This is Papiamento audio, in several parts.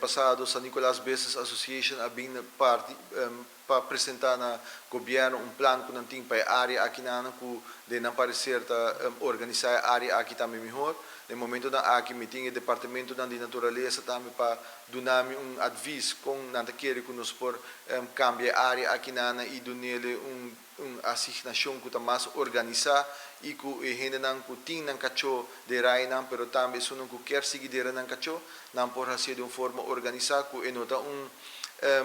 pasado San Nicolas Business Association a bin parti pa presenta na gobierno un plan cu nan tin pa e area aki nan cu den nan parecer ta organisa e area aki tambe mihor. Den momentonan aki mi tin e departamentonan di naturalesa tambe pa duna mi un advies con nan ta kere cu nos por cambia e area aki nan y dunele un asignacion cu ta mas organisa y cu e hendenan cu tin nan cacho dera nan, pero tambe esunnan cu kier sigui dera nan cacho, nan por haci di un forma organisa cu e no ta un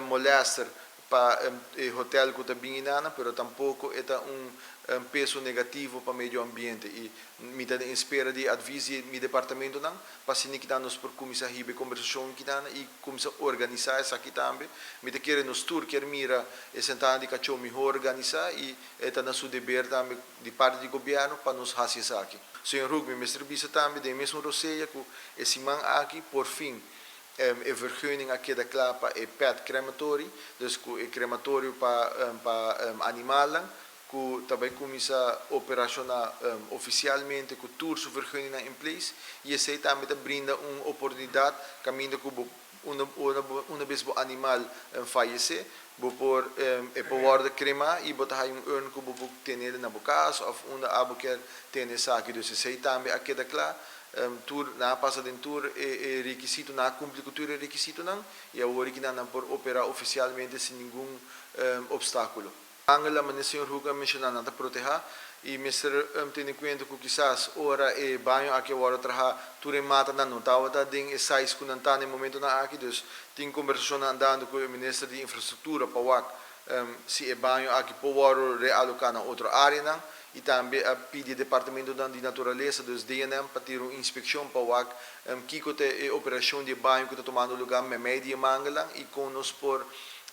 molester pa e hotel cu ta bin nan, pero tampoco e ta un peso negativo pa medio ambiente. Y mi ta na espera di advies di mi departamentonan pa asina cu nos por cuminsa hiba conversacion cu nan y cuminsa organisa esaki tambe. Mi ta kere nos tur kier mira e sentana di cacho mihor organisa y ta na su deber tambe di parti di gobierno pa nos haci esaki. Señor Hoek, mi mester bisa tambe den mesun rosea cu e siman aki por fin e vergunning a keda cla pa e pet crematory, dus cu e crematorio pa animalnan, cu tambe cuminsa operaciona oficialmente cu tur su vergunning in place, y esey tambe ta brinda un oportunidad caminda cu un bes bo animal fayece, bo por e por wordo crema y bo ta un urn cu bo por tene na bo cas of unda abo kier tene esaki. Dus esey tambe a keda cla. Tur nan a pasa den tur e requisito, nan a cumpli cu tur e requisitonan y awor cu nan por opera oficialmente sin ningun obstaculo. Angela, manera señor Hoek a menciona, nan ta proteha y mester tene cuenta cu kisas ora e baño aki awor traha, tur e matanan no tabata den e size cu nan ta na e momentonan aki, dus tin conversacion andando cu e minister di infrastructura pa wak si e baño aki por wordo realoca na otro areanan y tambe a pidi departamento di naturalesa, dus DNM, pa tira un inspeccion pa wak kico ta e operacion di baño cu ta tumando lugar meimei di e mangelnan y con nos por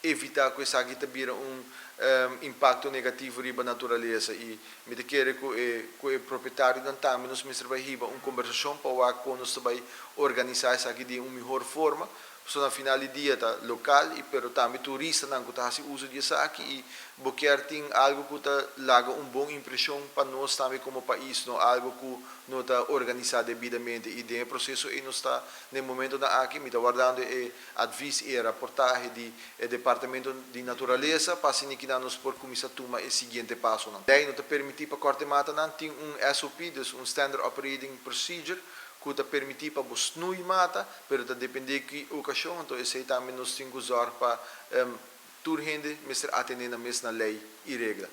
evita cu esaki ta bira un impacto negativo riba naturalesa. Y mi ta kere cu e propietarionan tambe nos mester bay hiba un conversacion pa wak con nos bay organisa esaki di un mihor forma. So na final di dia ta local y pero tambe turistanan cu ta haci uso di esaki y bo kier tin algo cu ta laga un bon impresion pa nos tambe como pais, no algo cu no ta organisa debidamente. Y den e proceso ey nos ta na momentonan aki, mi ta wardando e advies y e reportahe di e departamento di naturalesa pa asina nos por cuminsa tuma e siguiente pasonan. Ley no ta permiti pa corta matanan, tin un SOP, dus un Standard Operating Procedure, cu ta permiti pa bo snui mata, pero ta depende ki ocasion, anto esey tambe nos tin cu zorg pa tur hende mester atende na mes na ley y regla.